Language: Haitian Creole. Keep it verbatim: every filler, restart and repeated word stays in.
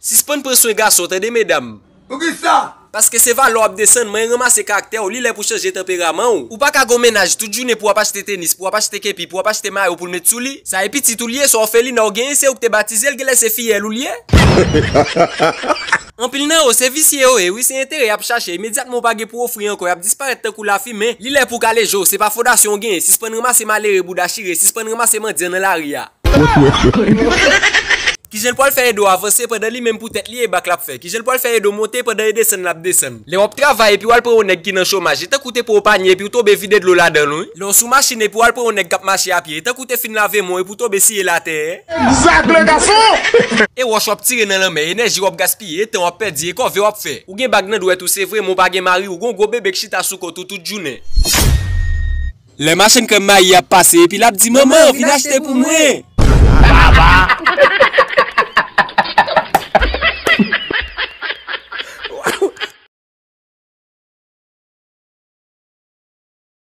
Sispann pran swen gason, tande medam. Poukisa? Paske se valè w ap desann, manyen ranmase karaktè w, li lè pou chanje tanperaman w. Ou pa ka gon mennaj tout jounen pou w ap achte tenis, pou w ap achte kepi, pou w ap achte mayo pou l met sou li. Sa e pitit ou l ye, se òfelina w genyen, se ou k te batize l, genlè se fiyèl ou l ye. Anpil nan yo, se visye yo ye, wi, se enterè y ap chache. Imedyatman w pa gen pou ofri ankò, y ap disparèt tankou lafimen. Li lè pou w kale je w, se pa fondasyon w genyen, sispann ranmase malere bouda chire, sispann ranmase mandyan nan lari a. Kijan l pral fè ede w avanse pandan li menm pou tèt li e bak l ap fè? Kijan l pral fè ede w monte pandan e desann l ap desann? Lè w ap travay epi w al pran yon nèg ki nan chomaj, e tankou w te pran yon panye epi w tonbe vide dlo ladan l, wi. Lè w sou machin epi w al pran yon nèg k ap mache a pye, e tankou w te fin lave men w epi w tonbe siye l atè. Zak le gason! E wòch w ap tire nan lanmè, enèji w ap gaspiye, e tan w ap pèdi, e kòve w ap fè. Ou gen bag nan dwèt ou, se vre, men w pa gen mari, ou gen yon gwo bebe k chita sou kont ou tout jounen. Lè machann krèm mayi ap pase, epi l ap di, "Manman, vin achte pou mwen."